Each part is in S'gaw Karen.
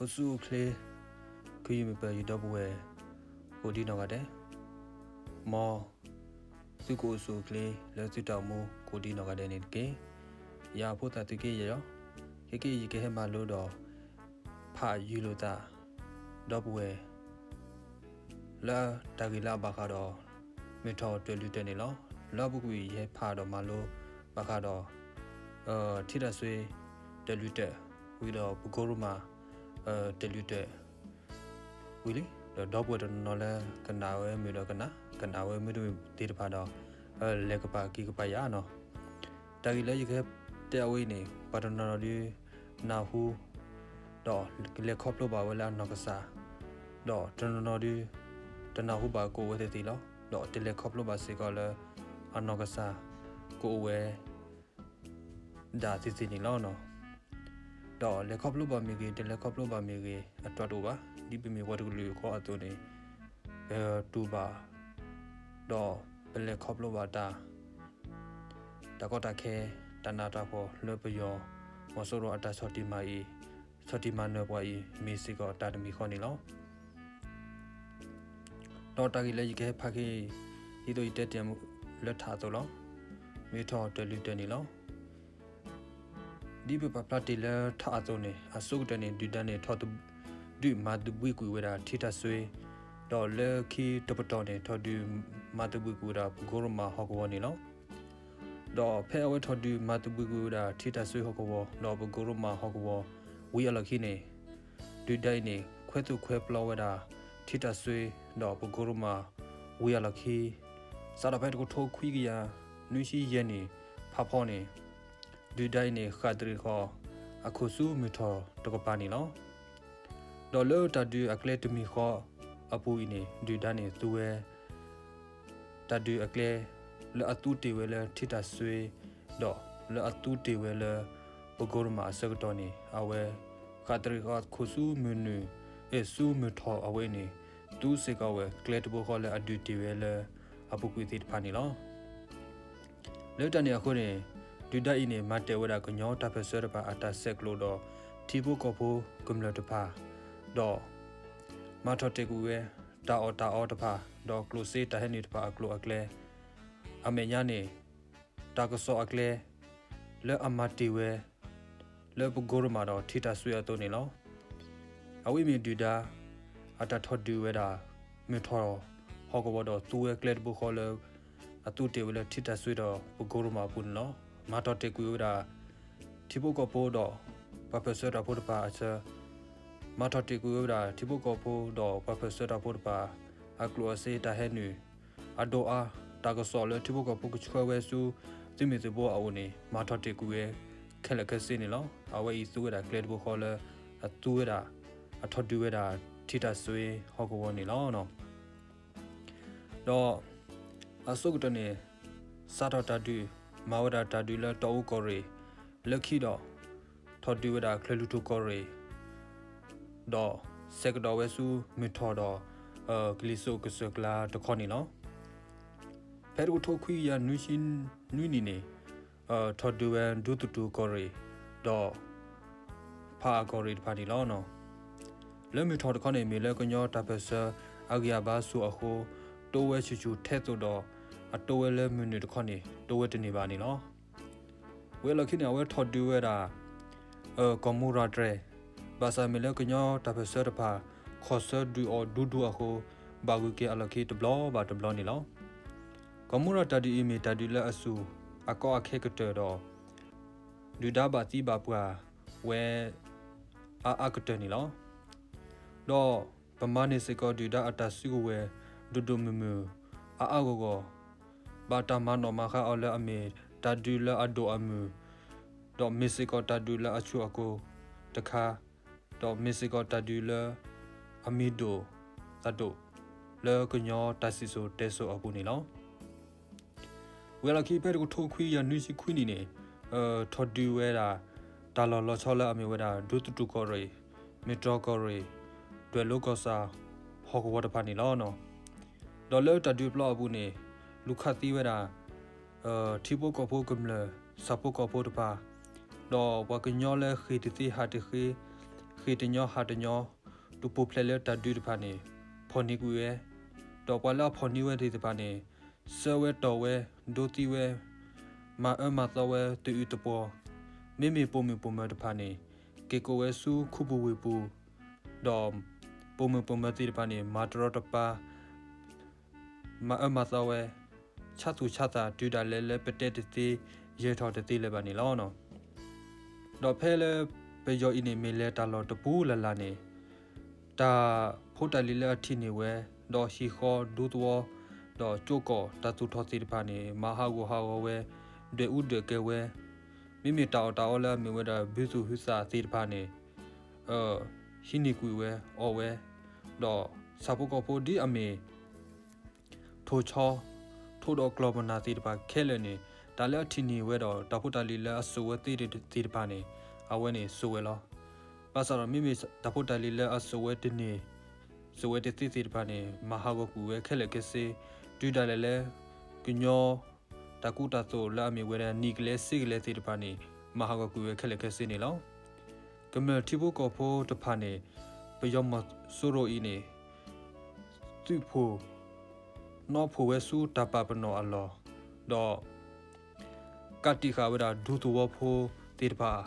အိၣ်ဆူၣ်အိၣ်ချ့ ခုယမုၢ်ပၢၤယဒီပုၢ်ဝဲၢ် ကိးဒံနီၢ်ဂၤဒဲး, မ်သုကအိၣ်ဆူၣ်အိၣ်ချ့လၢသုတၢ်အိၣ်မူကိးဒံနီၢ်ဂၤဒဲးန့ၣ်တက့ၢ်. ယၤဖိသၣ်သုးက့ယဲၢ်လီၤ. ခဲကနံၣ်အံၤ ယကဟဲမၤလိဒီး ဖးယုၢ်လိာ်သး ဒီပုၢ်ဝဲၢ် လၢတၢ်ဂ့ၢ်လၢအဘၣ်ဃးဒီး မုၢ်ထီၣ်တၢၢ်လုၢ်တၢၢ်န့ၣ်လီၤ. လၢအပူၤကွံာ် ယဟဲဖးဒီးမၤလိဘၣ်ဃးဒီး ထံတၢ်စွ့တၢၢ်လုၢ်တၢၢ် ဝံၤဒီးပကိရိမး တၢၢ်လုၢ်တၢၢ် ဝံၤလံ. ဒီးဒီပုၢ်ဝဲၢ်တနီၤနီၤလၢကနၣ်ဝဲမုာ်ဒီးကနၣ်, ကနၣ်ဝဲမုာ်တမုာ်သ့ၣ်တဖၣ်ဒီး လဲၤကပၤက့ၤကပၤယၤနီၤ. တၢ်ဂ့ၢ်လၢယကဟဲတဲအဝဲအံၤန့ၣ် ပှၤတနီၤနီၤဒုး နၢ်ဟူ ဒီးကလဲၤခီဖျိဘၣ်ဝဲလၢအနီၢ်ကစၢ်, ဒီးတနီၤနီၤဒုး တနၢ်ဟူဘၣ်ကအိၣ်ဝဲသ့ၣ်သ့ၣ်လီၤ. ဒီးတလဲၤခီဖျိဘၣ်စ့ၢ်ကီးလၢ အနီၢ်ကစၢ် ကအိၣ်ဝဲ ဒၣ်သ့ၣ်သ့ၣ်န့ၣ်လီၤ. ဒီးလဲၤခီဖျိဘၣ်မ့ၢ်ဂ့ၤ တလဲၤခီဖျိဘၣ်မ့ၢ်ဂ့ၤ အတၢ်တအိၣ်ဘၣ်. ဒ်ပမ့ၢ်ပှၤတကလုာ်ဃီအသိးန့ၣ် ပတူၢ်ဘၣ် ဒီးပလဲၤခီဖျိဘၣ်တၢ် တၢ်ကီတၢ်ခဲ တၢ်နးတၢ်ဖှီၣ်လၢပယီၤမီၤစိရိၤအတၢ်ဆီၣ်တံၢ်မၤအံၤ, ဆီၣ်တံၢ်မၤနၢၤပှၤအံၤ မ့ၢ်စ့ၢ်ကီးတၢ်တမံၤဃီန့ၣ်လီၤ. ဒီးတၢ်ဂ့ၢ်လၢယကဟဲဖးက့ၤ ဒ်သိးယတဲတ့ၢ်လၢထးအသိးလီၤ. မုၢ်ထီၣ်တၢၢ်လုၢ်တၢၢ်န့ၣ်လီၤ. ဒ်ပပာ်ဖျါတ့ၢ်လၢထးအသိးန့ၣ် အဆိကတၢၢ်န့ၣ် ဒုၣ်ဒါန့ၣ် ထီၣ်ဒုးမၤသဘှံးကွံာ်ဝဲဒၣ်ထံတၢ်စွ့, ဒီးလၢခံတပတီၢ်န့ၣ် ထီၣ်ဒုးမၤသဘှံးကွံာ်ဝဲဒၣ်ပကိရိမးဟီၣ်ကဝီၤန့ၣ်လီၤ. ဒီးဖဲအဝဲထီၣ်ဒုးမၤသဘှံးကွံာ်ဝဲဒၣ်ထံတၢ်စွ့ဟီၣ်ကဝီၤ ဒီးပကိရိမးဟီၣ်ကဝီၤ ဝံၤအလီၢ်ခံန့ၣ် ဒုၣ်ဒါအံၤန့ၣ် ခွဲးသူၣ်ခွဲးပျီဝဲဒၣ် ထံတၢ်စွ့ ဒီးပကိရိမး ဝံၤအလီၢ်ခံ စးထီၣ်ဖဲတကထိခွံကယၤနွံဆံယဲၢ်နံၣ် ဖးဖီန့ၣ် ဒုၣ်ဒါအံၤန့ၣ် ဃၣ်တရံးဃီၤ အခိၣ်ဆူမုၢ်ထီၣ်တကပၤန့ၣ်လီၤ. ဒီးလၢတၢ်ဒုးအကျဲတမံၤဃီအပူၤအံၤန့ၣ် ဒုၣ်ဒါန့ၣ်သူဝဲ တၢ်ဒုးအကျဲ လၢအသူတ့ၢ်ဝဲလၢထံတၢ်စွ့ ဒီးလၢအသူတ့ၢ်ဝဲလၢ ပကိရိမးအဆၢကတီၢ်န့ၣ် အဝဲ ဃၣ်တရံးဃီၤအခိၣ်ဆူမုၢ်နုာ် အဲၣ်ဆူမုၢ်ထီၣ်အဝဲအံၤန့ၣ် သူစ့ၢ်ကီးဝဲကျဲတဘိဃီလၢအဒုးတ့ၢ်ဝဲလၢအပူၤကွံာ်သ့ၣ်တဖၣ်န့ၣ်လီၤ. လၢတၢ်န့ၣ်အဃိန့ၣ် ဒုၣ်ဒါအံၤန့ၣ် မၤတဲာ်ဝဲဒၣ်ကညီတၢ်ပၢၢ်ဆၢတဖၣ်အတၢ်ဆဲးကျိးဒီး ထံဖိကီၢ်ဖိကမျၢၢ်တဖၣ် ဒီး မၤထီၣ်တဲာ်ကွံာ်ဝဲ တၢ်အီၣ်တၢ်အီတဖၣ် ဒီးကျိၣ်စ့တၢ်ဟဲနုာ်တဖၣ်အကျိၤအကျဲ အမဲာ်ညါန့ၣ် တၢ်ကစီၣ်အကျဲ လၢအမၤတ့ၢ်ဝဲ လၢပကိရိမးဒီးထံတၢ်စွ့အသိးန့ၣ်လီၤ. အဝဲမ့ၢ်ဒုၣ်ဒါ အတၢ်ထီၣ်ဒုးဝဲဒၣ် မုၢ်ထီၣ်ဟီၣ်ကဝီၤဒီးသူဝဲကျဲတဘိဃီလၢ အသူတ့ၢ်ဝဲလၢထံတၢ်စွ့ဒီးပကိရိမးအပူၤန့ၣ်လီၤ. မၤထီၣ်တဲာ်ကွံာ်ဝဲဒၣ် ထံဖိကီၢ်ဖိဒီး ပှၤပၢၢ်ဆၢတၢ်ဖိတဖၣ်အဆၢ မၤထီၣ်တဲာ်ကွံာ်ဝဲဒၣ် ထံဖိကီၢ်ဖိဒီးပှၤပၢၢ်ဆၢတၢ်ဖိတဖၣ် အကျိၣ်အစ့တၢ်ဟဲနုာ် အဒိၣ်အါ တၢ်ကစီၣ်လၢထံဖိကီၢ်ဖိကဆှၢဝဲဆူ သုးမုၢ်သုးဘိအအိၣ်န့ၣ် မၤထီၣ်တဲာ်ကွံာ်ဝဲ ခဲလၢာ်ခဲဆ့န့ၣ်လီၤ. အဝဲအံၤသူဝဲဒၣ်ကျဲတဘိဃီလၢ အသူဝဲဒၣ် အထီၣ်ဒုးဝဲဒၣ် ထံတၢ်စွ့ဟီၣ်ကဝီၤန့ၣ်လီၤ. ဒီး အဆိကတၢၢ်န့ၣ် စးထီၣ်တၢ်ဒုး မၤဝဲဒၣ်တၢ်ဒုးလၢတီအူကီၢ်ရ့ၣ် လၢခံဒီး ထီၣ်ဒုးဝဲဒၣ်ချၢၣ်လွံၢ်ထူၣ်ကီၢ်ရ့ၣ် ဒီးဆဲးကဒီးဝဲဆူမုၢ်ထီၣ်ဒီး ကလံၤစိးကစၢၢ်ကျါတခီန့ၣ်လီၤ. ဖဲတကထိခွံကယၤနွံဆံနွံနံၣ်န့ၣ် ထီၣ်ဒုးဝဲဒူသထူၣ်ကီၢ်ရ့ၣ် ဒီး ဖးအၣ်ကီၢ်ရ့ၣ်တဖၣ်န့ၣ်လီၤ. လၢမုၢ်ထီၣ်တခီန့ၣ် မ့ၢ်လၢကညီတၢ်ပၢၢ်ဆၢအဂံၢ်အဘါစိၤအဃိ တိဝဲဆူၣ်ဆူၣ်ထဲသိးဒီး အတိဝဲလၢမုၢ်နုာ်တခီန့ၣ် တိဝဲတန့ၢ်ဘၣ်န့ၣ်လီၤ. ဝံၤအလီၢ်ခံန့ၣ် အဝဲထီၣ်ဒုးဝဲဒၣ် ကီၢ်မူရၤတြဲၤ, ဘၣ်ဆၣ်မ့ၢ်လၢကညီတၢ်ပၢၢ်ဆၢတဖၣ် ခီၣ်ဆၢဒုးအီၤဒူဒူအဃိ ဘၣ်ဂုၤက့ၤအလီၢ်ခံတဘျီဘၣ်တဘျီန့ၣ်လီၤ. ကီၢ်မူရၤတၢ်ဒုးအံၤမ့ၢ်တၢ်ဒုးလၢအဆူၣ် အကီအခဲကတၢၢ်ဒီး ဒုၣ်ဒါဘၣ်သံဘၣ်ပှၢ်ဝဲ အါအါကတၢၢ်န့ၣ်လီၤ. ဒီးပမၤန့ၢ်စ့ၢ်ကီးဒုၣ်ဒါအတၢ်စုကဝဲၤ ဒိၣ်ဒိၣ်မုၢ်မုၢ် အါအါဂီၢ်ဂီၢ်, ဘၣ်တၢ်မၤနီၣ်မၤဃါအီၤလၢအမ့ၢ်တၢ်ဒုးလၢအဒိၣ်အမုၢ်, ဒီးမ့ၢ်စ့ၢ်ကီးတၢ်ဒုးလၢအဆူၣ်အကိၤတခါ, ဒီးမ့ၢ်စ့ၢ်ကီးတၢ်ဒုးလၢ အမံၤဒိၣ်သၣ်ဒိၣ် လၢကညီတၢ်စံၣ်စိၤတဲစိၤအပူၤန့ၣ်လီၤ. ဝံၤအလီၢ်ခံဖဲတကထိခွံကယၤနွံဆံခွံနံၣ်န့ၣ် ထီၣ်ဒုးဝဲဒၣ် တၢ်လီၢ်လီၤဆီလၢအမ့ၢ်ဝဲဒၣ် ဒူသထူၣ်ကီၢ်ရ့ၣ်, မ့ၢ်တြီၢ်ကီၢ်ရ့ၣ်, ဒွဲၣ်လိကီၢ်ဆၣ် ဟီၣ်ကဝီၤတဖၣ်န့ၣ်လီၤ. ဒီးလၢတၢ်ဒုးပျီအပူၤန့ၣ် လူၤခးသံဝဲဒၣ် ထံဖိကီၢ်ဖိကမျၢၢ် ဆၣ်ဖိကီၢ်ဖိတဖၣ်, ဒီးပှၤကညီလၢဃ့ၢ်တသ့ဟးတဃ့, ဃ ဃ့ၢ်တညီဟးတညီ တပူၤဖျဲးလၢတၢ်ဒုးတဖၣ်န့ၣ် ဖီၣ်န့ၢ်ကွံာ်ဝဲ, ဒီးပှၤလၢအဖီၣ်န့ၢ်ဝဲသ့ၣ်တဖၣ်န့ၣ် ဆှၢဝဲတီၢ်ဝဲ ဒိသံဝဲ မၤအၢမၤသီဝဲတအုးတပှီၤ, မ့မ့ၢ်ပိာ်မုၣ်ပိာ်မၢၤတဖၣ်န့ၣ် က့ၤကိးဝဲဆူခူပူၤဝ့ၢ်ပူၤ, ဒီးပိာ်မုၣ်ပိာ်မၢၤသ့ၣ်တဖၣ်န့ၣ် မၤတရီတပါ မၤအၢမၤသီဝဲ ဆါသူၣ်ဆါသးတုၤဒၣ်လဲာ်လၢပတဲတသ့ ယဲၤထီၣ်တသ့လၢၤဘၣ်န့ၣ်လီၤ. ဒီးဖဲလၢပယီၤအံၤန့ၣ် မ့ၢ်လဲၤတၢ်လီၢ်တပူၤလၢ်လၢ်န့ၣ် တၢ်ဖိတၢ်လံၤလၢအထံၣ်န့ၢ်ဝဲ ဒီးဟံၣ်ဃီဒူသဝီ ဒီးကၠိကီၢ်တၢ်သူၣ်ထီၣ်သ့ၣ်တဖၣ်န့ၣ် မၤဟးဂူာ်ဟးဂီၤဝဲ ဒွဲၣ်အူဒွဲၣ်ကဲဝဲ, မ့မ့ၢ်တၢ်အီၣ်တၢ်အီလၢအမ့ၢ်ဝဲဒၣ် ဘုသူၣ်ဟုသးသ့ၣ်တဖၣ်န့ၣ် ဟံးန့ၢ်ကွံာ်ဝဲအီၣ်ဝဲ, ဒီးဆၣ်ဖိကီၢ်ဖိဒ်အမ့ၢ် ထိၣ်ဆီ ထိၣ်ဒီးကျီၢ်ပနၢ်သ့ၣ်တဖၣ်ခဲလၢာ်န့ၣ် တၢ်လၢအထံၣ်န့ၢ်ဝဲဒီး တၢ်ဖိတၢ်လံၤလၢအစိာ်ဝဲသ့ၣ်တဖၣ်န့ၣ် အဝဲန့ၣ်စိာ်ဝဲလီၤ. ဘၣ်ဆၣ်ဒီးမ့မ့ၢ်တၢ်ဖိတၢ်လံၤလၢအစိာ်ဝဲတန့ၢ် စိာ်ဝဲတသ့သ့ၣ်တဖၣ်န့ၣ် မၤဟးဂီၤကွံာ်ဝဲခဲလၢာ်ခဲဆ့, တုၤဒၣ်လဲာ်လၢ ကညီ တၢ်ကူတၢ်သိးလၢအမ့ၢ်ဝဲဒၣ် နံၣ်ကလဲစ့ကလဲသ့ၣ်တဖၣ်န့ၣ် မၤဟးဂီၤကွံာ်ဝဲခဲလၢာ်ခဲဆ့န့ၣ်လီၤ. ကမျၢၢ်ထံဖိကီၢ်ဖိတဖၣ်န့ၣ် ပယီၤမီၤစိရိၤအံၤန့ၣ် သုးဖိး နီၣ်ဖိးဝဲဆူတၢ်ပာ်ပနီၣ်အလီၢ်, ဒီး ကးတံာ်ဃာ်ဝဲဒၣ်ဒူသဝီဖိသ့ၣ်တဖၣ်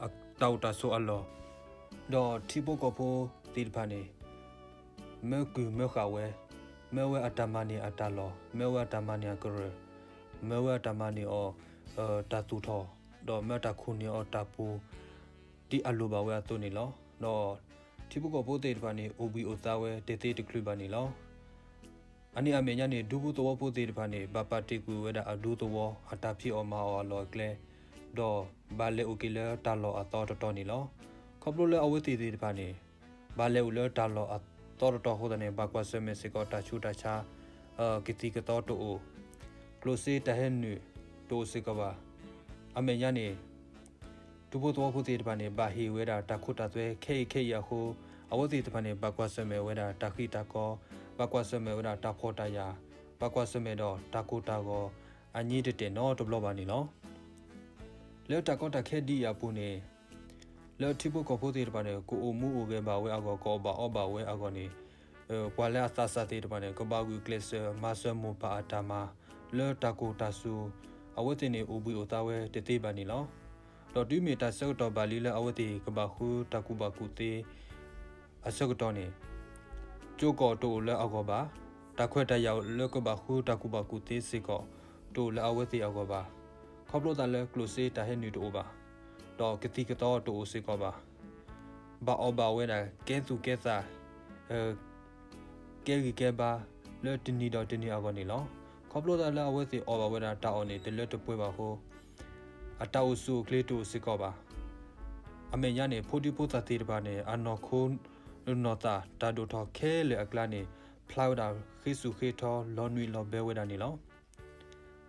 အတၢ်အိၣ်တၢ်ဆိးအလီၢ်, ဒီးထံဖိကီၢ်ဖိသ့ၣ်တဖၣ်န့ၣ် မၢကုၢ်မၢဃာ်ဝဲ, မၢဝဲအတၢ်မၤန့ၢ်အတၢ်လီၢ်, မၢဝဲအတၢ်မၤန့ၢ်အကရၢၢ်, မၢဝဲအတၢ်မၤန့ၢ်အီၤ တၢ်သူၣ်ထီၣ်, ဒီးမၢတၢ်ခိၣ်န့ၢ်အီၤတၢ်ပူၤ ဒ်အလိၣ်ဘၣ်ဝဲအသိးန့ၣ်လီၤ. ဒီးထံဖိကီၢ်ဖိသ့ၣ်တဖၣ်န့ၣ် အိၣ်ဘှံးအိၣ်သါဝဲတသ့တချုးဘၣ်န့ၣ်လီၤ. အန့ၣ်အမဲာ်ညါန့ၣ် ဒူဖိသဝီဖိသ့ၣ်တဖၣ်န့ၣ် ဘၣ်ပာ်တ့ၢ်ကွံာ်ဝဲဒၣ်အဒူသဝီ အတၢ်ဖံးအီၣ်မၤအီၣ်အလီၢ်အကျဲ, ဒီးဘၣ်လဲၤအိၣ်က့ၤလၢတၢ်လီၢ်အသီတတီၤန့ၣ်လီၤ. ခီဖျိလၢအဝဲသ့ၣ်သ့ၣ်တဖၣ်န့ၣ် ဘၣ်လဲၤအိၣ်လၢတၢ်လီၢ်အသီတတီၤအဃိသတးန့ၣ် ဘၣ်ကွၢ်ဆၢၣ်မဲာ်စ့ၢ်ကီးတၢ်ဆူးတၢ်ဆါ ကသံၣ်ကသီတအိၣ်, ကျိၣ်စ့တၢ်ဟဲနုာ်တအိၣ်စ့ၢ်ကီးဘၣ်. အမဲာ်ညါန့ၣ် ဒူဖိသဝီဖိသ့ၣ်တဖၣ်န့ၣ် ဘၣ်ဟ့ၣ်ဝဲဒၣ်တၢ်ခိတၢ်သွဲခဲအံၤခဲအံၤအဃိ, အဝဲသ့ၣ်တဖၣ်န့ၣ် ဘၣ်ကွၢ်ဆၢၣ်မဲာ်ဝဲဒၣ်တၢ်ဃံတၢ်ကီ, ဘၣ်ကွၢ်ဆၢၣ်မဲာ်ဝဲဒၣ်တၢ်ဖှီၣ်တၢ်ယာ်, ဘၣ်ကွၢ်ဆၢၣ်မဲာ်ဒီးတၢ်ကိၢ်တၢ်ဂီၤ အညံတတဲာ်နီတဘျီဘၣ်န့ၣ်လီၤ. လၢတၢ်ကီတၢ်ခဲဒ်အံၤအပူၤန့ၣ် လၢထံဖိကီၢ်ဖိသ့ၣ်တဖၣ်န့ၣ် ကအိၣ်မူအိၣ်ဂဲၤဘၣ်ဝဲအဂီၢ် ကအီၣ်ဘၣ်အီဘၣ်ဝဲအဂီၢ်န့ၣ် ပှၤလၢအသးစၢ်သ့ၣ်တဖၣ်န့ၣ် ကဘၣ်ဂုာ်ကျဲးစၢးမၤစၢၤမိၢ်ပၢ်အတၢ်မၤ လၢတၢ်ကိၢ်တၢ်ဂီၤ, အဝဲသ့ၣ်န့ၣ် အိၣ်ဘှံးအိၣ်သါဝဲတသ့ဘၣ်န့ၣ်လီၤ. ဒီးတုၤမ့ၢ်တၢ်ဆၢကတီၢ်ဘၣ်လံလၢအဝဲသ့ၣ်ကဘၣ်ဃုတၢ်ကူၣ်ဘၣ်ကူၣ်သ့ အဆၢကတီၢ်န့ၣ် ကၠိကီၢ်တအိၣ်လၢအဂီၢ်ဘၣ်, တၢ်ခွဲးတၢ်ယာ်လၢကဘၣ်ဃုတၢ်ကူၣ်ဘၣ်ကူၣ်သ့စ့ၢ်ကီး တအိၣ်လၢအဝဲသ့ၣ်အဂီၢ်ဘၣ်. ခီဖျိသးလၢကျိၣ်စ့တၢ်ဟဲနုာ်တအိၣ်ဘၣ်, ဒီးကသံၣ်ကသီတအိၣ်စ့ၢ်ကီးဘၣ်. ဘၣ်အီၣ်ဘၣ်ဝဲဒၣ် ကဲသူၣ်ကဲသး ကဲဂံၢ်ကဲဘါ လၢတနံၤဒီးတနံၤအဂီၢ်န့ၣ်လီၤ. ခီဖျိသးလၢအဝဲသ့ၣ်အီၣ်ဘၣ်ဝဲဒၣ်တၢ်အီၣ်န့ၣ် တလၢတပှဲၤဘၣ်အဃိ အတၢ်အိၣ်ဆူၣ်အိၣ်ချ့တအိၣ်စ့ၢ်ကီးဘၣ်. အမဲာ်ညါန့ၣ် ဖိဒံဖိသၣ်သ့ၣ်တဖၣ်န့ၣ် အနီၢ်ခိနီၢ်သးတၢ်ဒိၣ်ထီၣ်ခဲလၢာ်အကျါန့ၣ် ဖျါဝဲဒၣ်ဃ့ဆူၣ်ဃ့ထီ လီၤနွံလီၤဘဲဝဲဒၣ်န့ၣ်လီၤ.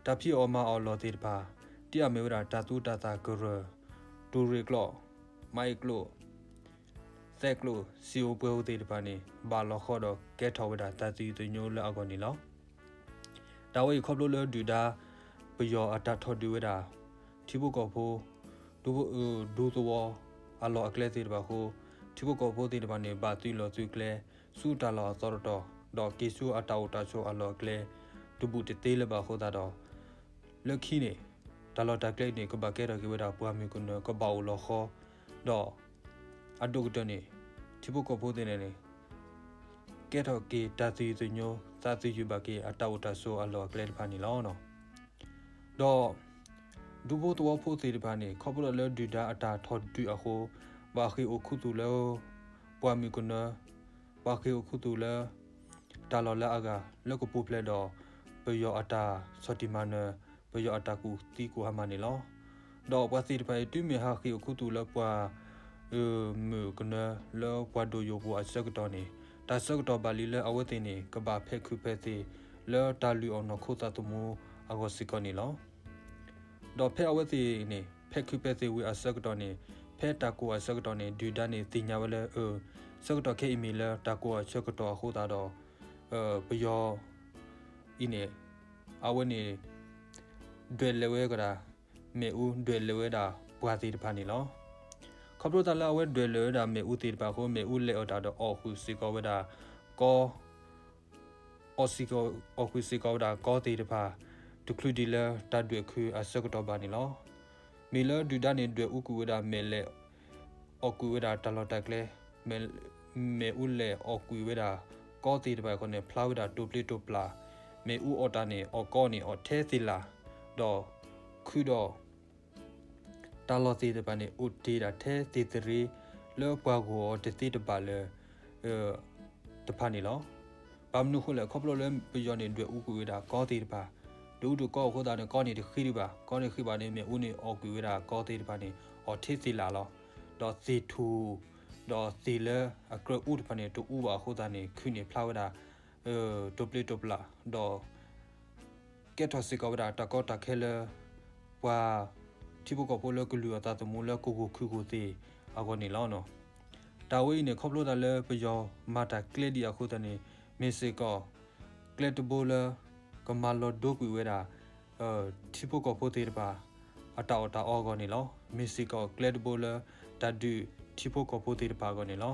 တၢ်ဖံးအီၣ်မၤအီၣ်အလီၢ်သ့ၣ်တဖၣ် ဒ်အမ့ၢ်ဝဲဒၣ်တၢ်သူတၢ်သၣ်ကရၢၢ်, တူၢ်ရ့ၣ်ကျိာ်, မၤအ့ၣ်ကျိာ်, သဲးကျိာ်, စံာ်ဧိၤပှဲၤဧိၤသ့ၣ်တဖၣ်န့ၣ် ဘၣ်လီၤဃီဒီးကဲထီၣ်ဝဲဒၣ်တၢ်သယုၢ်သညိလၢအဂီၢ်န့ၣ်လီၤ. တၢ်ဝဲအံၤခီဖျိလၢဒုၣ်ဒါ ပယီၤအတၢ်ထီၣ်ဒုးဝဲဒၣ် ထံဖိကီၢ်ဖိ ဒူဖိ ဒူသဝီအလီၢ်အကျဲသ့ၣ်တဖၣ်အဃိ ထံဖိကီၢ်ဖိသ့ၣ်တဖၣ်န့ၣ် ဘၣ်သုးလီၢ်သုးကျဲ ဆူတၢ်လီၢ်အသီတတီၤ ဒီးက့ၤဆူအတၢ်အိၣ်တၢ်ဆိးအလီၢ်အကျဲ တဘူးတသ့လၢၤဘၣ်အဃိသတးဒီး လၢခံန့ၣ် တၢ်လီၢ်တၢ်ကျဲန့ၣ် ကဘၣ်ကဲထီၣ်က့ၤဝဲဒၣ်ပှၤမုၣ်ကနၢ ကဘၣ်အိၣ်လီၤဃီ ဒီး အဒိၣ်ကတၢၢ်န့ၣ် ထံဖိကီၢ်ဖိသ့ၣ်တဖၣ်န့ၣ် ကဲထီၣ်က့ၤတၢ်သယုၢ်သညိ သးသယုၢ်ဘၣ်က့ၤအတၢ်အိၣ်တၢ်ဆိးအလီၢ်အကျဲတဖၣ်န့ၣ်လီၤ. ဒီး ဒူဖိသဝီဖိသ့ၣ်တဖၣ်န့ၣ် ခီဖျိလၢဒုၣ်ဒါအတၢ်ထီၣ်ဒုးအဃိ ဘၣ်ဃ့ၢ်အိၣ်ခူသူၣ်လၢ ပှၤမုၣ်ကနၢ ဘၣ်ဃ့ၢ်အိၣ်ခူသူၣ်လၢ တၢ်လီၢ်လၢအဂၤ လၢကပူၤဖျဲးဒီး ပယီၤအတၢ်ဆီၣ်တံၢ်မၤနၢၤ ပယီၤအတၢ်ကူၣ်သံကူၣ်ဟါမၢ်န့ၣ်လီၤ. ဒီးပှၤသ့ၣ်တဖၣ်အံၤ တုၤမ့ၢ်ဟးဃ့ၢ်အိၣ်ခူသူၣ်လၢပှၤ မုၣ်ကနၢ လၢပှၤဒိၣ်ယိာ်ပူၤအဆၢကတီၢ်န့ၣ် တၢ်ဆၢကတီၢ်ဘၣ်လံလၢအဝဲသ့ၣ်န့ၣ် ကဘၣ်ဖဲးခုးဖဲးသ့ၣ် လၢတၢ်လုၢ်အီၣ်နီၢ်ခိသးသမူအဂီၢ်စ့ၢ်ကီးန့ၣ်လီၤ. ဒီးဖဲအဝဲသ့ၣ်န့ၣ် ဖဲးခုးဖဲးသ့ၣ်ဝံၤအဆၢကတီၢ်န့ၣ် ဖဲတၢ်ကိၢ်အဆၢကတီၢ်န့ၣ် ဒုၣ်ဒါန့ၣ်သ့ၣ်ညါဝဲလၢ အၢ ဆၢကတီၢ်ခဲအံၤမ့ၢ်လၢတၢ်ကိၢ်အဆၢကတီၢ်အဃိသတးဒီး ပယီၤအံၤန့ၣ် အဝဲန့ၣ် ဒွဲၣ်လဲၤဝဲကဒၣ် မ့ၣ်အူဒွဲၣ်လဲၤဝဲဒၣ်ပှၤသ့ၣ်တဖၣ်န့ၣ်လီၤ. ခီဖျိသးလၢအဝဲဒွဲၣ်လၢာ်ဝဲဒၣ်မ့ၣ်အူသ့ၣ်တဖၣ်အဃိ မ့ၣ်အူလဲၤအီၣ်တၢ်ဒီးအီၣ်ဃုာ်စ့ၢ်ကီးဝဲဒၣ်ကီ အီၣ်စ့ၢ်ကီး အီၣ်ဃုာ်စ့ၢ်ကီးဝဲဒၣ်ကီသ့ၣ်တဖၣ် တချုးဒံးလၢတၢ်ဒွဲၣ်ခုအဆၢကတီၢ်ဘၣ်န့ၣ်လီၤ. မ့ၢ်လၢဒုၣ်ဒါန့ၣ် ဒွဲၣ်အူကွံာ်ဝဲဒၣ်မ့ၣ်လဲၤအီၣ်ကွံာ်ဝဲဒၣ်တၢ်လီၢ်တၢ်ကျဲ, မ့ၣ်အူလဲၤအီၣ်ကွံာ်ဝဲဒၣ်ကီသ့ၣ်တဖၣ်အဃိန့ၣ် ဖျါဝဲဒၣ်တိာ်ပျ့ၤတိာ်ပျၢ်, မ့ၣ်အူအီၣ်တၢ်န့ၣ် အီၣ်ကီန့ၣ်အီၣ်ထဲသ့ၣ်လၣ်, ဒီးခုဒီး တၢ်လီၢ်သ့ၣ်တဖၣ်န့ၣ် အိၣ်တ့ၢ်ဒၣ်ထဲသ့ၣ်သရ့ လၢပှၤဂီၢ်အီၤတသ့တဘၣ်လၢ တဖၣ်န့ၣ်လီၤ. ဘၣ်မနုၤအဃိလဲၣ်, ခီဖျိလၢပယီၤန့ၣ် ဒွဲၣ်အူကွံာ်ဝဲဒၣ်ကီသ့ၣ်တဖၣ်, ဒွဲၣ်အူတကီအဃိသတးန့ၣ် ကီန့ၣ်တဃ့ဒံးဘၣ်, ကီန့ၣ်ဃ့ဘၣ်န့ၣ် မ့ၣ်အူန့ၣ်အီၣ်ကွံာ်ဝဲဒၣ်ကီသ့ၣ်တဖၣ်န့ၣ် အီၣ်ထဲသ့ၣ်လၣ်လီၤ. ဒီးသ့ၣ်ထူၣ် ဒီးသ့ၣ်လၢအကြၢးအူတဖၣ်န့ၣ် တအူဘၣ်အဃိသတးန့ၣ် ခုန့ၣ်ဖျါဝဲဒၣ် တိာ်ပျ့ၤတိာ်ပျၢ်, ဒီး ကဲထီၣ်စ့ၢ်ကီးဝဲဒၣ်တၢ်ကီတၢ်ခဲလၢ ပှၤထံဖိကီၢ်ဖိလၢကလုၢ်အသးသမူလၢကဂိၢ်ခုၣ်ဂိၢ်သ့ၣ်အဂီၢ်န့ၣ်လီၤ. တၢ်ဝဲအံၤန့ၣ် ခီဖျိသးလၢပယီၤမၤတၢ်ကျဲဒံးအဃိသတးန့ၣ် မ့ၢ်စ့ၢ်ကီး ကျဲတဘိလၢ ကမၤလီၤဒိကွံာ်ဝဲဒၣ် ထံဖိကီၢ်ဖိသ့ၣ်တဖၣ် အတၢ်အီၣ်တၢ်အီအဂီၢ်န့ၣ်လီၤ. မ့ၢ်စ့ၢ်ကီးကျဲတဘိလၢ တၢ်ဒုးထံဖိကီၢ်ဖိသ့ၣ်တဖၣ်အဂီၢ်န့ၣ်လီၤ.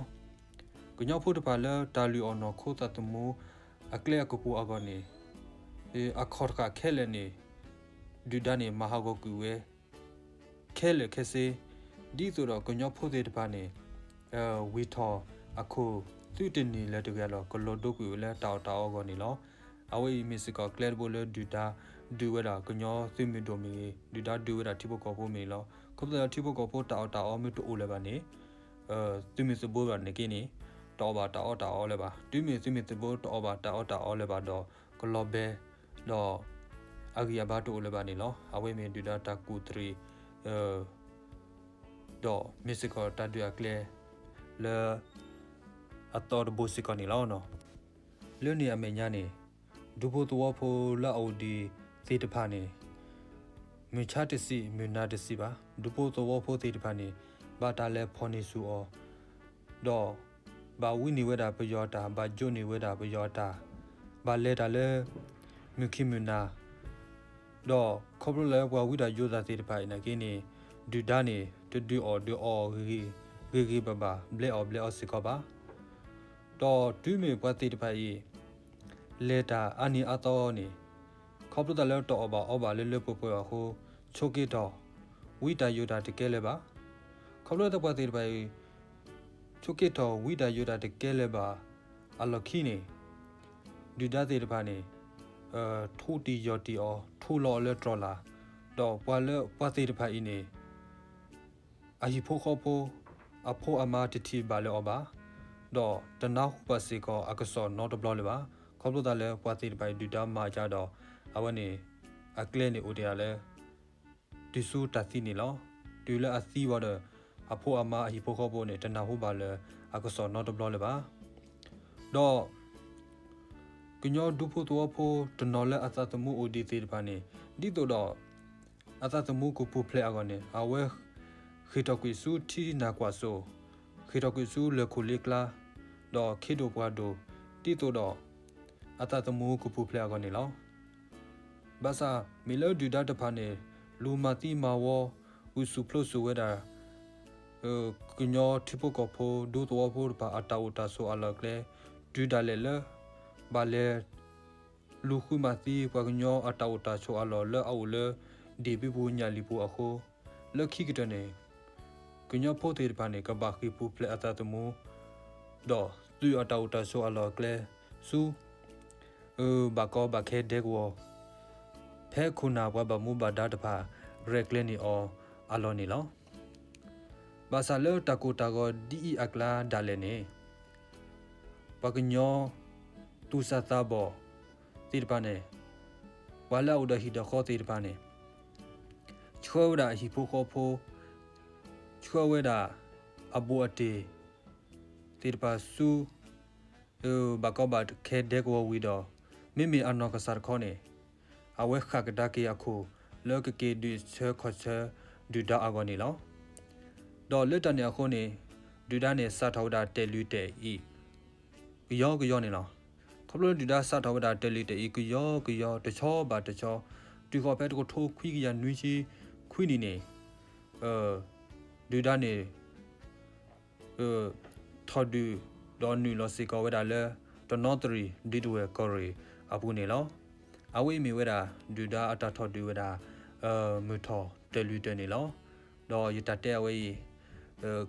ကညီဖိတဖၣ်လၢတၢ်လုၢ်အီၣ်နီၢ်ခိသးသမူ အကျဲအကပူၤအဂီၢ်န့ၣ် အခီၣ်တဃာ်ခဲလၢာ်န့ၣ် ဒုၣ်ဒါန့ၣ် မၤဟးဂီၤကွံာ်ဝဲ ခဲလၢာ်ခဲဆ့, ဒ်သိးဒီးကညီဖိသ့ၣ်တဖၣ်န့ၣ် ဝံၤထီၣ်အခိၣ် သုတန့ၢ်လၢၤတဂၤဒီး ကလီၤဒိကွံာ်ဝဲလၢတၢ်အီၣ်တၢ်အီအဂီၢ်န့ၣ်လီၤ. အဝဲအံၤမ့ၢ်စ့ၢ်ကီးကျဲတဘိလၢဒုၣ်ဒါဒုးဝဲဒၣ်ကညီသုးမုၢ်ဒိၣ်မ့ၢ်ဂ့ၤ, ဒုၣ်ဒါဒုးဝဲဒၣ်ထံဖိကီၢ်ဖိမ့ၢ်ဂ့ၤလီၤ. ခီဖျိလၢထံဖိကီၢ်ဖိတၢ်အီၣ်တၢ်အီမ့ၢ်တအိၣ်လၢၤဘၣ်န့ၣ် သုးမုၢ်သဘိဘၣ်န့ၣ်က့န့ၣ် တအီၣ်ဘၣ်တၢ်အီၣ်တၢ်အီလၢၤဘၣ်. တုၤမ့ၢ်သုးမုၢ်သဘိတအီၣ်ဘၣ်တၢ်အီၣ်တၢ်အီလၢၤဘၣ်ဒီး ကလီၤဘဲ ဒီး အဂံၢ်အဘါတအိၣ်လၢၤဘၣ်န့ၣ်လီၤ. အဝဲမ့ၢ်ဒုၣ်ဒါတၢ်ကူၣ်တရံး ဒီးမ့ၢ်စ့ၢ်ကီးတၢ်ဒုးအကျဲ လၢ အသီတဘိစ့ၢ်ကီးန့ၣ်လီၤ. လၢန့ၣ်အမဲာ်ညါန့ၣ် ဒူဖိသဝီဖိလၢအအိၣ်ဒံးသ့ၣ်တဖၣ်န့ၣ် မုၢ်ဆါတဆံး မုၢ်နၤတဆံးဘၣ်. ဒူဖိသဝီဖိသ့ၣ်တဖၣ်န့ၣ် ဘၣ်တၢ်လဲၤဖီၣ်န့ၢ်ဆူၣ်အီၤ ဒီး ဘၣ်ဝံန့ၢ်ဝဲဒၣ်ပယီၤတၢ်, ဘၣ်ယိးန့ၢ်ဝဲဒၣ်ပယီၤတၢ်, ဘၣ်လဲၤတၢ်လၢ မုၢ်ခံမုၢ်နၤ ဒီးခီဖျိလၢပှၤဝံတၢ်ယိးတၢ်သ့ၣ်တဖၣ်အံၤနာ်က့န့ၣ် ဒုၣ်ဒါန့ၣ် တဒုးအီၣ်ဒုးအီဂ့ၤဂ့ၤဘၣ်ဘၣ် ဘျဲအီၣ်ဘျဲအီစ့ၢ်ကီးဘၣ်. ဒီးတုၤမ့ၢ်ပှၤသ့ၣ်တဖၣ်အံၤ လဲၤတၢ်အါနံၤအါသီန့ၣ် ခီဖျိသးလၢတအီၣ်ဘၣ်အီဘၣ်လၢလၢပှဲၤပှဲၤအဃိ ဆိးက့ထီၣ် ဝံတၢ်ယိးတၢ်တကဲလၢၤဘၣ်. ခီဖျိလၢပှၤသ့ၣ်တဖၣ်အံၤ ဆိးက့ထီၣ်ဝံတၢ်ယိးတၢ်တကဲလၢၤဘၣ် အလီၢ်ခံန့ၣ် ဒုၣ်ဒါသ့ၣ်တဖၣ်န့ၣ် ထူတံၢ်ယီၢ်တံၢ်အီၤ ထူလီၤအီၤလၢတြီၤလာ်, ဒီးပှၤလၢပှၤသ့ၣ်တဖၣ်အံၤန့ၣ် အဟံၣ်ဖိဃီဖိ အဖိအမါတထံၣ်ဘၣ်လၢၤအီၤဘၣ်, ဒီးတနၢ်ဟူဘၣ်စ့ၢ်ကီးအကစီၣ်နီတဘျီလၢၤဘၣ်. ခီဖျိသးလၢပှၤသ့ၣ်တဖၣ်အံၤဒုၣ်ဒါမၤကဒီး အဝဲန့ၣ် အကျဲန့ၣ်အိၣ်တ့ၢ်ဒၣ်လၢ တုၤဆူတၢ်သံန့ၣ်လီၤ. တုၤလၢအသံဝံၤဒီး အဖိအမါအဟံၣ်ဖိဃီဖိန့ၣ် တနၢ်ဟူဘၣ်လၢၤအကစီၣ်နီတဘျီလၢၤဘၣ်. ဒီး ကညီဒူဖိသဝီဖိတနီၤလၢအသးသမူအိၣ်ဒံးသ့ၣ်တဖၣ်န့ၣ် ဒ်သိးဒီး အသးသမူကပူၤဖျဲးအဂီၢ်န့ၣ် အဝဲ ဃ့ၢ်ထီၣ်ကွံာ်ဆူထံနၢ်ကွၢ်စိ, ဃ့ၢ်ထီၣ်ကွံာ်ဆူလၢၢ်ခိၣ်လ့ကျါ, ဒီးခ့ဒိၣ်ပှၢ်ဒိၣ် ဒ်သိးဒီး အသးသမူကပူၤဖျဲးအဂီၢ်န့ၣ်လီၤ. ဘၣ်ဆၣ်မ့ၢ်လၢဒုၣ်ဒါတဖၣ်န့ၣ် လူၤမၤသံမၤဝီ ဂုာ်ဆူၣ်ပျိဆူၣ်ဝဲဒၣ် ကညီထံဖိကီၢ်ဖိဒူသဝီဖိတဖၣ်အတၢ်အိၣ်တၢ်ဆိးအလီၢ်အကျဲ တုၤဒၣ်လဲာ်လၢ ဘၣ်လဲၤ လူၤဃုမၤသံပှၤကညီအတၢ်အိၣ်တၢ်ဆိးအလီၢ်လၢအအိၣ်လၢ ဒ့ၣ်ဘံပူၤညၣ်လံာ်ပူၤအဃိ လၢခံကတၢၢ်န့ၣ် ကညီဖိသ့ၣ်တဖၣ်န့ၣ် ကဘၣ်ဃ့ၢ်ပူၤဖျဲးအသးသမူ ဒီးသုးအတၢ်အိၣ်တၢ်ဆိးအလီၢ်အကျဲ ဆူ ဘၣ်ကီဘၣ်ခဲဒဲကဝီၤ ဖဲခိၣ်နၢ်ပှၤဘၣ်မူဘၣ်ဒါတဖၣ် ရဲၣ်ကျဲၤန့ၢ်အီၤအလီၢ်န့ၣ်လီၤ. ဘၣ်ဆၣ်လၢတၢ်ကိၢ်တၢ်ဂီၤဒ်အံၤအကျါဒၣ်လဲာ်န့ၣ် ပှၤကညီ သူၣ်စၢ်သးဘီၣ်သ့ၣ်တဖၣ်န့ၣ် ပှၤလၢအအိၣ်ဒီးဟံၣ်ဒီးဃီသ့ၣ်တဖၣ်န့ၣ် ဆှၢဝဲဒၣ်အဟံၣ်ဖိဃီဖိ ဆှၢဝဲဒၣ် အဘူးအတံၢ် သ့ၣ်တဖၣ်ဆူ ဘၣ်ကီဘၣ်ခဲဒဲကဝီၤဝံၤဒီး မ့မ့ၢ်အနီၢ်ကစၢ်တခီန့ၣ် အဝဲဃၣ်ကဒါက့ၤအခိၣ် လၢကက့ၤဒုးဆၢခီၣ်ဆၢ ဒုၣ်ဒါအဂီၢ်န့ၣ်လီၤ. ဒီးလၢတၢ်န့ၣ်အဃိန့ၣ် ဒုၣ်ဒါန့ၣ် စးထီၣ်ဝဲဒၣ်တဲာ်လုၢ်တဲာ်အံၤ ကယီကယီန့ၣ်လီၤ. ခီဖျိလၢဒုၣ်ဒါစးထီၣ်ဝဲဒၣ်တဲာ်လုၢ်တဲာ်အံၤ ကယီကယီ တဆီဘၣ်တဆီ တုၤဃီၤဖဲတကထိခွံကယၤနွံဆံခွံနံၣ်န့ၣ် ဒုၣ်ဒါန့ၣ် ထီၣ်ဒုးဒီးနုာ်လီၤစ့ၢ်ကီးဝဲဒၣ်လၢ တနီသရံၣ် ဒ့တဝဲၢ်ကီၢ်ရ့ၣ်အပူၤန့ၣ်လီၤ. အဝဲအံၤမ့ၢ်ဝဲဒၣ် ဒုၣ်ဒါအတၢ်ထီၣ်ဒုးဝဲဒၣ် မုၢ်ထီၣ်တၢၢ်လွံၢ်တၢၢ်န့ၣ်လီၤ. ဒီးယတၢ်တဲအဝဲအံၤ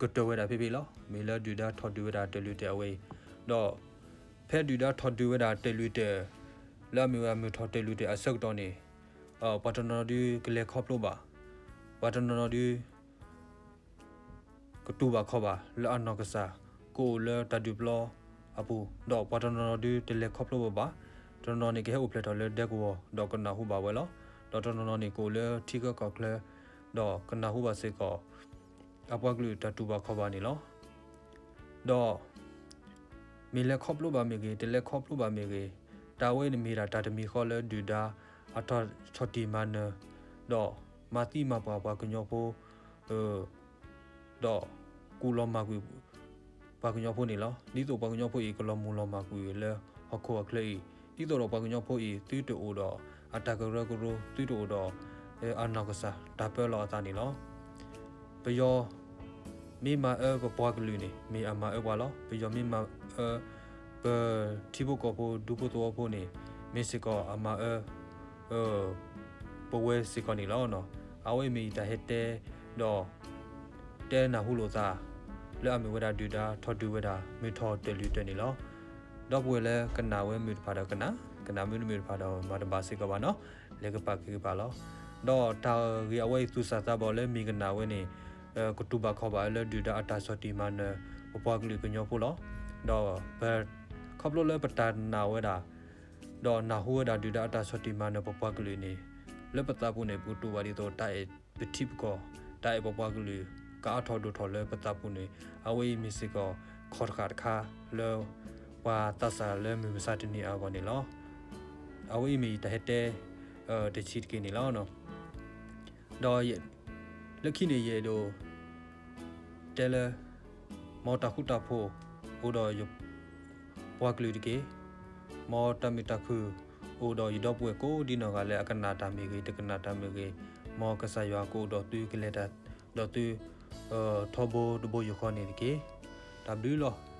ကတၢၢ်ဝဲဒၣ်ဖဲဖဲလီၤ. မ့ၢ်လၢဒုၣ်ဒါထီၣ်ဒုးဝဲဒၣ်တၢၢ်လွံၢ်တၢၢ်အဝဲအံၤ, ဒီး ဖဲဒုၣ်ဒါထီၣ်ဒုးဝဲဒၣ်တၢၢ်လွံၢ်တၢၢ် လၢအမ့ၢ်ဝဲဒၣ်မုၢ်ထီၣ်တၢၢ်လွံၢ်တၢၢ်အဆၢကတီၢ်န့ၣ် ပှၤတနီၤနီၤဒုးကလဲၤခီဖျိဘၣ်, ပှၤတနီၤနီၤဒုး ကတူၢ်ဘၣ်ခီၣ်ဘၣ်လၢအနီၢ်ကစၢ် ကအိၣ်လၢတၢ်ဒုးပျီအပူၤ, ဒီးပှၤတနီၤနီၤဒုးတလဲၤခီဖျိဘၣ်ဘၣ်, တနီၤနီၤန့ၣ်ကဟဲအိၣ်ဖျဲၣ်ထီၣ်လၢဒဲကဝီၤ ဒီးကနၢ်ဟူဘၣ်ဝဲလီၤ. ဒီးတနီၤနီၤန့ၣ်ကအိၣ်လၢထံဂၢကီၢ်ချၢ ဒီးကနၢ်ဟူဘၣ်စ့ၢ်ကီး အပှၤကလုာ်တၢ်တူၢ်ဘၣ်ခီၣ်ဘၣ်န့ၣ်လီၤ. ဒီး မ့ၢ်လဲၤခီဖျိဘၣ်မ့ၢ်ဂ့ၤ, တလဲၤခီဖျိဘၣ်မ့ၢ်ဂ့ၤ, တၢ်ဝဲန့ၣ်မ့ၢ်ဒၣ်တၢ်တမံၤဃီလၢဒုၣ်ဒါ အတၢ်ဆီၣ်တံၢ်မၤနၢၤ ဒီးမၤသံမၤပှၢ်ပှၤကညီဖိ ဒီးကူၣ်လီၤမၢ်ကွံာ် ပှၤကညီဖိန့ၣ်လီၤ. ဒ်သိးပှၤကညီဖိအံၤကလီၤမုၢ်လီၤမၢ်ကွံာ်လၢဟီၣ်ခိၣ်အချၢအံၤ, ဒ်သိးဒီးပှၤကညီဖိအံၤ သုတအိၣ်ဒီးအတၢ်ကရၢကရိ, သုတအိၣ်ဒီးအနီၢ်ကစၢ်တၢ်ပၢလီၤအသးန့ၣ်လီၤ. ပယီၤမ့ၢ်မၤအၢပပှၤကလုာ်န့ၣ် မ့ၢ်အမၤအၢပှၤလီၤ. ပယီၤမ့ၢ်မၤအၢ ပထံဖိကီၢ်ဖိဒူဖိသဝီဖိန့ၣ် မ့ၢ်စ့ၢ်ကီးအမၤအၢ ပဝဲစ့ၢ်ကီးန့ၣ်လီၤ. အဝဲမ့ၢ်ယတၢ်ဟဲတဲ ဒီး တဲနၢ်ဟူလိာ်သး လၢအမ့ၢ်ဝဲဒၣ်ဒုၣ်ဒါထီၣ်ဒုးဝဲဒၣ် မုၢ်ထီၣ်တၢၢ်လွံၢ်တၢၢ်န့ၣ်လီၤ. ဒီပုၢ်ဝဲၢ်လၢကနၣ်ဝဲမုာ်တဖၣ်ဒီးကနၣ်, ကနၣ်မုာ်တမုာ်တဖၣ်ဒီးမၤတဘၣ်စ့ၢ်ကီးဘၣ်နီၤ, လဲၤကပာ်က့ၤကပာ်လီၤ. ဒီးတၢ်ဂ့ၢ်အဝဲအံၤသူၣ်စၢ်သးဘီၣ်လၢမ့ၢ်ကနၣ်ဝဲန့ၣ် ကတူၢ်ဘၣ်ခီၣ်ဘၣ်လၢဒုၣ်ဒါအတၢ်ဆီၣ်တံၢ်မၤနၢၤ ပပှၤကလုာ်ကညီဖိလီၤ. ဒီးပ ခီဖျိလၢပတၢ်နာ်ဝဲဒၣ် ဒီးနၢ်ဟူဝဲဒၣ်ဒုၣ်ဒါအတၢ်ဆီၣ်တံၢ်မၤနၢၤပပှၤကလုာ်န့ၣ် လၢပသးပူၤန့ၣ် ပကတူၢ်ဘၣ်ဒ်သိးတၢ်အဲၣ်ပထံပကီၢ်, တၢ်အဲၣ်ပပှၤကလုာ် ကအါထီၣ်ဒိၣ်ထီၣ်လၢပသးပူၤန့ၣ် အဝဲအံၤမ့ၢ်စ့ၢ်ကီး ခီၣ်တဃာ်တခါလၢ ပှၤသးစၢ်လၢမုၢ်မဆါတနံၤအဂီၢ်န့ၣ်လီၤ. အဝဲအံၤမ့ၢ်ယတၢ်ဟဲတဲ တဆံးတက့ၢ်န့ၣ်လီၤ. ဒီး လၢခံန့ၣ်ယအဲၣ်ဒိး တဲလၢ မ်တၢ်ဃူတၢ်ဖိး အိၣ်ဒီးယပှၤကလုာ်တက့ၢ်. မ်တၢ်မုာ်တၢ်ခုၣ် အိၣ်ဒီးယဒီပုၢ်ဝဲၢ်ကိးဒ်နီၢ်ဂၤလၢအကနၣ်တၢ်မ့ၢ်ဂ့ၤ တကနၣ်တၢ်မ့ၢ်ဂ့ၤ, မ်ကစၢ်ယွၤကအိၣ်ဒီးသုကလဲၤတၢ်ဒီးသု ထီဘိတဘိယူၢ်ဃီန့ၣ်တက့ၢ်. တၢ်ဘျုးလီၤ.